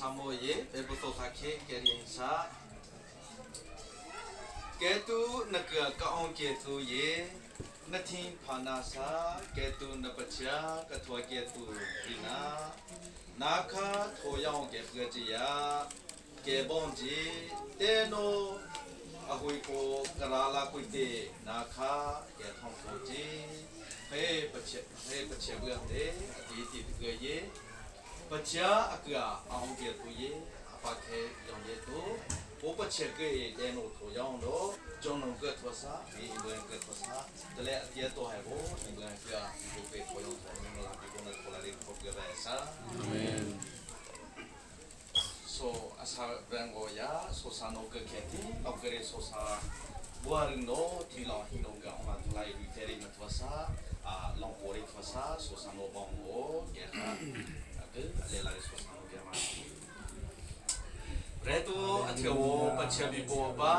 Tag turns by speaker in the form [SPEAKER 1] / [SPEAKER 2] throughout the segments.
[SPEAKER 1] samo ye pe bu to kha khe ke ri sa ke tu na ka ka ong ke tu ye na thing pha na sa ke tu na pachia ka thua ke tu rina na kha tho yaung ke pga chi ya ke bong ji te no a hui ko karala kui te na kha ke thong tho ji he pachia he pachia buang te ati ti ke ye pachia akya aung ke tu ye apa khe yong ye tu po pachia ke te no tho yong do jong nong ke tho sa mi imlen ke tho sa tele atia to hai bo imlen ke ko pe tho yong tho ming la pi ko na tho la ri tho ke ba sa. Amen. So asa rango ya so sa no ke ke ti ok re so sa buaring no thi long hing no ga ona thlai ri te ri ma thwa sa a long ko ri thwa sa so sa no bong o ke kha ke le la so sa no ke ma re tu a thio pa chia bi bo ba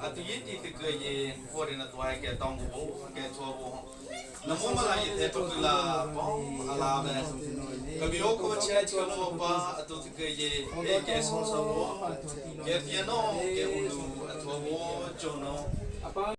[SPEAKER 1] a tu yi ti ti ke ye ho ri na twai ke tong bo ke chua bo namo ma la yi the to la bong ala be ka bi o ko che chua bo ba a tu ti ke ye e ke song sa bo ke piano ke ulu a thua bo cho no.